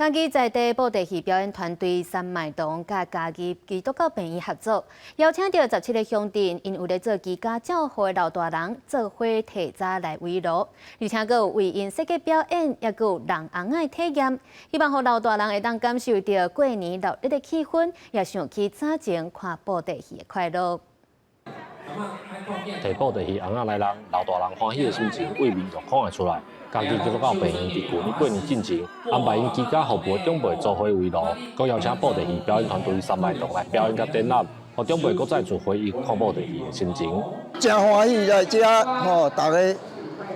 嘉義在地布袋戲表演團隊三麥堂佮嘉義基督教病院合作，邀請著17個鄉鎮，𪜶有咧做居家照護的老大人，做伙提早來圍爐，而且閣有為𪜶設計表演，也閣有弄尪仔的體驗，希望予老大人會當感受著過年熱鬧的氣氛，也想起早前看布袋戲的快樂。提布袋戲尪仔來弄，老大人歡喜的心情，對面就看會出來。嘉義基督教病院佇舊年過年進前，安排𪜶居家服務長輩做伙圍爐，閣邀請布袋戲表演團隊三麥堂來表演佮展覽，予長輩閣再次回憶看布袋戲的心情。真歡喜來遮吼，大家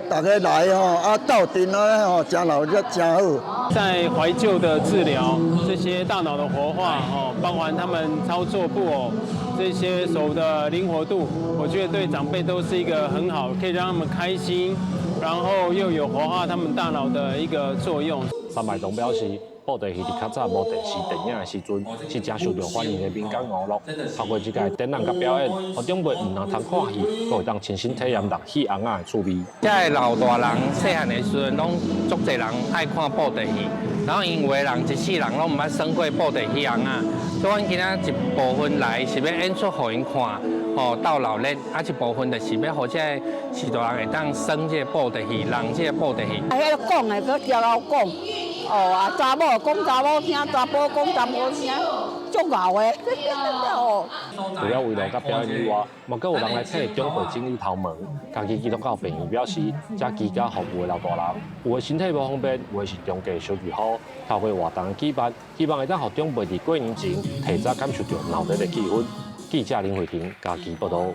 大家來吼，啊鬥陣啊吼，真鬧熱真好。在懷舊的治療，這些大腦的活化，哦，包含他們操作布偶這些手的靈活度，我覺得對長輩都是一個很好，可以讓他們開心，然後又有活化他們大腦的一個作用。三麥堂表示，布袋戲佇較早無電視、電影的時陣，是誠受著歡迎的民間娛樂。透過這個展覽佮表演，予長輩毋但通看戲，閣會當親身體驗弄戲尪仔的趣味。這个老大人細漢的時陣，攏足濟人愛看布袋戲，然後𪜶有的人一世人攏毋捌耍過布袋戲尪仔，所以阮今仔一部分來是欲演出予𪜶看，吼鬥鬧熱，啊一部分就是欲予這个序大人會當耍這个布袋戲，弄這个布袋戲。啊，彼个講的閣照𠢕講，哦啊，查某講查某聽，查埔講查埔聽，足𠢕的。哦。除了圍爐佮表演以外，嘛閣有人來替長輩整理頭毛。嘉義基督教病院表示，遮居家服務的老大人，有的身體無方便，有的是中低小住戶，透過活動的舉辦，希望會當予長輩佇過年前提早感受著鬧熱的氣氛。記者林慧婷嘉義報導。